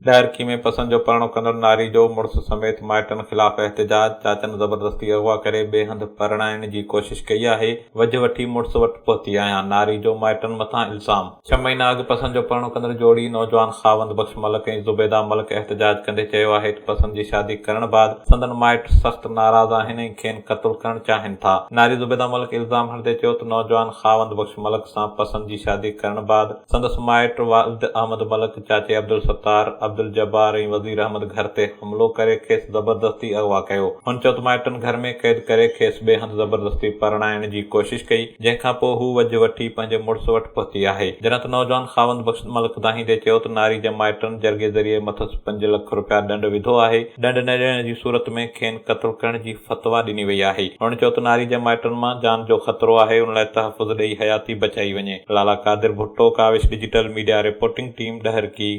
ڏهرڪي ۾ پسند جو پرڻو ڪندڙ ناري جو مڙس سميت مائٽن خلاف احتجاج، چاچن زبردستي اغوا ڪري ٻئي هنڌ پرڻائڻ جي ڪوشش ڪئي آهي، وجهه وٺي مڙس وٽ پهتي آهيان، ناري جو مائٽن مٿان الزام. ڇهه مهينا اڳ پسند جو پرڻو ڪندڙ جوڙي نوجوان خاوند بخش ملڪ ۽ زبيده ملڪ احتجاج ڪندي چيو آهي ته پسند جي شادي ڪرڻ بعد سندن مائٽ سخت ناراض آهن ۽ کين قتل ڪرڻ چاهين ٿا. ناري زبيده ملڪ الزام هڻندي چيو ته نوجوان خاوند بخش ملڪ سان پسند جي شادي ڪرڻ بعد سندس مائٽ والد احمد ملڪ، چاچي عبدالستار، عبدالجبار ۽ وزير احمد گهر تي حملو ڪري کيس زبردستي اغوا ڪيو. هن چيو ته مائٽن گهر ۾ قيد ڪري کيس ٻئي هنڌ زبردستي پرڻائڻ جي ڪوشش ڪئي، جنهن کان پوء هو وجهه وٺي پنهنجي مڙس وٽ پهتي آهي. جڏهن ته نوجوان خاوند بخش ملڪ دانهيندي چيو ته ناري جي مائٽن جرڳي ذريعي مٿس پنج لک رپيا ڏنڊ وڌو آهي، ڏنڊ نه ڏيڻ جي صورت ۾ کين قتل ڪرڻ جي فتويٰ ڏني وئي آهي. هن چيو ته ناري جي مائٽن مان جان جو خطرو آهي ان لاء تحفظ ڏئي حياتي بچائي وڃي. Lala Qadir Bhutto, Kawish digital media reporting team, Daharki.